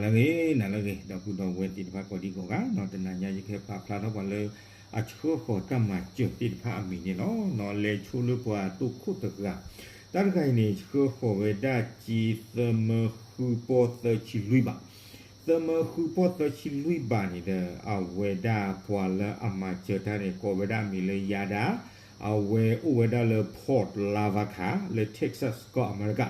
နၤလၢအဂ့ၤ နၤလၢအဂ့ၤ ဒီပုၢ်ဒီဝဲၢ်သ့ၣ်တဖၣ်ကိးဒံကိးဂၤနီၤ, တနၤညါယကဟဲပာ်ဖျါထီၣ်ပှၤလၢ အဆှၢဃီၤတၢ်မၤစၢၤသ့ၣ်တဖၣ်အမံၤန့ၣ်လီၤ. လဲၤဆိလၢပှၤတိခိၣ်တဂၤ, တၢ်တဂၤအံၤန့ၣ် ဆှၢဃီၤဝဲဒၣ်စ့သၢမၢဃုပီၢ်သၢဆံလွံၢ်ဘး, သၢမၢဃုပီၢ်သၢဆံလွံၢ်ဘးန့ၣ်ဒီး အဝဲဒၣ်ပှၤလၢအမၤစၢၤတၢ်န့ၣ် ကိးဝဲဒၣ်အမံၤလၢယါဒါ, အဝဲအိၣ်ဝဲဒၣ်လၢ Port Lavaca လၢ Texas ကီၢ်အမဲရကၤ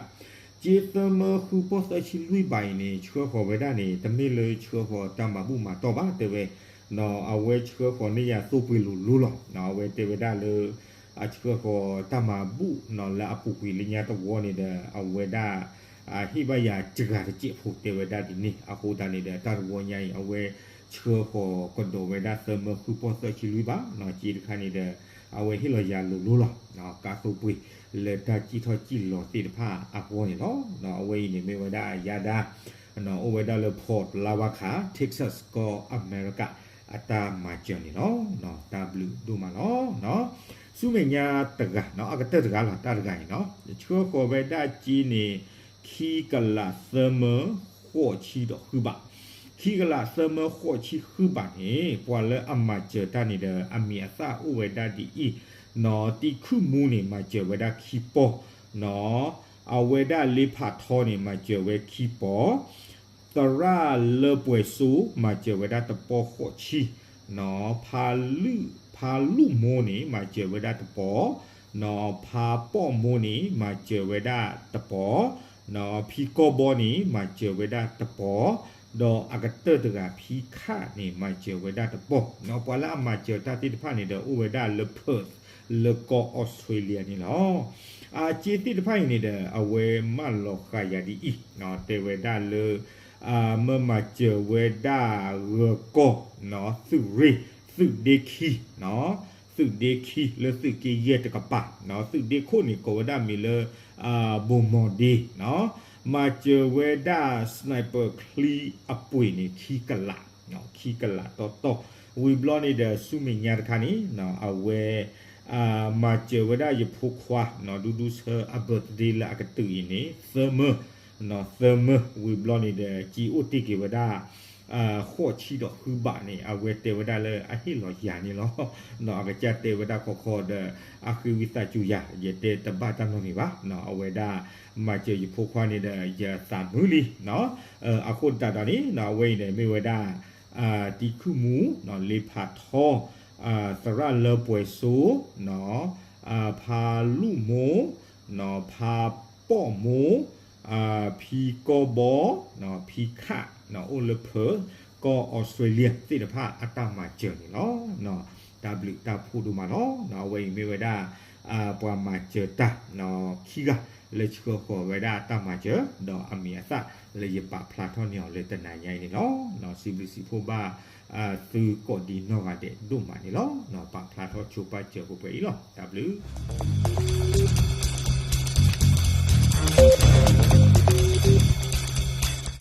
စ့သၢမၢဃုပီၢ်သၢဆံလွံၢ်ဘးအံၤန့ၣ် ဆှၢဃီၤဝဲဒၣ်န့ၣ် တမ့ၢ်လၢဆှၢဃီၤတၢ်မၤဘူၣ်မၤတီၢ်ဘၣ် တဲဝဲ, အဝဲဆှၢဃီၤန့ၢ်ယၤသိပှ့ၤလိၤလိၤလီၤ. အဝဲတဲဝဲဒၣ်လၢ အဆှၢဃီၤတၢ်မၤဘူၣ်နီၤလၢအပူၤကွံာ်လၢညါတဝီန့ၣ်ဒီး အဝဲဒၣ် ဟ့ၣ်ဘၣ်ယၤစှၤတစဲးဖိ တဲဝဲဒၣ်ဒ်န့ၣ်. အဃိသတးန့ၣ်ဒီး တၢ်တဝီညါအံၤ အဝဲဆှၢဃီၤကဒီးဝဲဒၣ်သၢမၢဃုပီၢ်သၢဆံလွံၢ်ဘးနီၤ, စ့တခါန့ၣ်ဒီး အဝဲဟ့ၣ်လီၤယၤလိၤလိၤလီၤ. ကါသိပှ့ၤလၢတၢ်စံၣ်ထီၣ်စံၣ်လီၤသ့ၣ်တဖၣ်အဂီၢ်န့ၣ်လီၤ. အဝဲအံၤန့ၣ်မ့ၢ်ဝဲဒၣ်ယါဒါ အိၣ်ဝဲဒၣ်လၢ Port Lavaca Texas ကီၢ်အမဲရကၤ အတၢ်မၤစၢၤန့ၣ်လီၤ. တၢ်ဘျုးဒိၣ်မးလီၤ. ဆူမဲာ်ညါတဂၤနီၤ အကတၢၢ်တဂၤလီၤ တၢ်တဂၤအံၤနီၤ ဆှၢဃီၤဝဲဒၣ်စ့န့ၣ် ခံကလးသၢမၢဃိးဆံဒီးဃုဘး, ခံကလးသၢမၢဃိးဆံဃုဘးန့ၣ် ပှၤလၢအမၤစၢၤတၢ်န့ၣ်ဒီး အမံၤအသၣ်အိၣ်ဝဲဒၣ်ဒ်အံၤနီၤ, တံခုၣ်မူန့ၣ် မၤစၢၤဝဲဒၣ်ခံပီၢ်နီၤ, အဝဲဒၣ်လ့ဖးထီန့ၣ် မၤစၢၤဝဲခံပီၢ် သရၣ်လၢပှဲၤစိ မၤစၢၤဝဲဒၣ်တပီၢ်ဃိးဆံနီၤ, ဖါလူၣ်မိၢ်န့ၣ် မၤစၢၤဝဲဒၣ်တပီၢ်နီၤ, ဖါပီၣ်မိၢ်န့ၣ် မၤစၢၤဝဲဒၣ်တပီၢ်နီၤ, ဖံကီၢ်ဘီန့ၣ် မၤစၢၤဝဲဒၣ်တပီၢ်, ဒီးအကတၢၢ်တဂၤဖံခၣ်န့ၣ် မၤစၢၤဝဲဒၣ်တပီၢ်နီၤ. ပှၤလၢအမၤစၢၤတၢ်သ့ၣ်တဖၣ်န့ၣ်ဒီး အိၣ်ဝဲဒၣ်လၢ Perth လၢကီၢ်အီစထြ့လယါန့ၣ်လီၤ. အစ့သ့ၣ်တဖၣ်အံၤန့ၣ်ဒီး အဝဲမၢလီၤဃာ်ယၤဒ်အံၤ, တဲဝဲဒၣ်လၢ မၢမၤစၢၤဝဲဒၣ်ဂၢၤကီၢ် သုးရ့ၣ် သုးဒ့ခံ သုးဒ့ခံလၢသုးက့ယဲၢ်တကပၤ, သုးဒ့ခိၣ်န့ၣ်ကိးဝဲဒၣ်မံၤလၢ ဘိၣ်မီၣ်ဒ့, မၤစၢၤဝဲဒၣ် sniper ချံအပှ့ၤန့ၣ် ခံကလး, ခံကလးတီတီ, ဝံၤဘျီန့ၣ်ဒီး ဆူမဲာ်ညါတခါန့ၣ် အဝဲ မၤစၢၤဝဲဒၣ်ယဖိခွါ ဒူဒူဆၢအ birthday လၢအကတုၤအံၤန့ၣ် သၢမၢ, သၢမၢ, ဝံၤဘျီန့ၣ်ဒီး စ့အိၣ်တ့ၢ်က့ၤဝဲဒၣ် ဃိးဆံဒီးဃုဘးန့ၣ် အဝဲတဲဝဲဒၣ်လၢအဟ့ၣ်လီၤယၤန့ၣ်လီၤ. အကစၢ်တဲဝဲဒၣ်ခီခီဒီး အဃ့ဝံသးစူၤယၤ ယတဲတဘၣ်တၢ်နီတမံၤဘၣ်. အဝဲဒၣ် မၤစၢၤယဖိခွါန့ၣ်ဒီး ယသးမုာ်လံ အဃိသတးဒီးန့ၣ် အဝဲအံၤန့ၣ်မ့ၢ်ဝဲဒၣ် တံခုၣ်မူ လ့ဖးထီ သရၣ်လၢပှဲၤစိ ဖါလူၣ်မိၢ် ဖါပီၣ်မိၢ် ဖံကီၢ်ဘီ ဖံခၣ် အိၣ်လၢ Perth ကီၢ်အီစထြ့လယါသ့ၣ်တဖၣ်အတၢ်မၤစၢၤန့ၣ်လီၤ. တၢ်ဘျုးတၢ်ဖှိၣ်ဒိၣ်မးလီၤ. အဝဲအံၤမ့ၢ်ဝဲဒၣ် ပှၤမၤစၢၤတၢ် ခံဂၤ လၢဆှၢဃီၤဝဲဒၣ်တၢ်မၤစၢၤ ဒီးအမံၤအသၣ်လၢယပာ်ဖျါထီၣ်န့ၢ်အီၤလၢတနၤညါအံၤန့ၣ်လီၤ. စံးဘျုးစံးဖှိၣ်ဘၣ် သုကိးဒံနီၢ်ဂၤဒဲးဒိၣ်မးန့ၣ်လီၤ. ပာ်ဖျါထီၣ်ဆိပာ်စၢၤပှဲၤပှဲၤအံၤလီၤ. တၢ်ဘျုး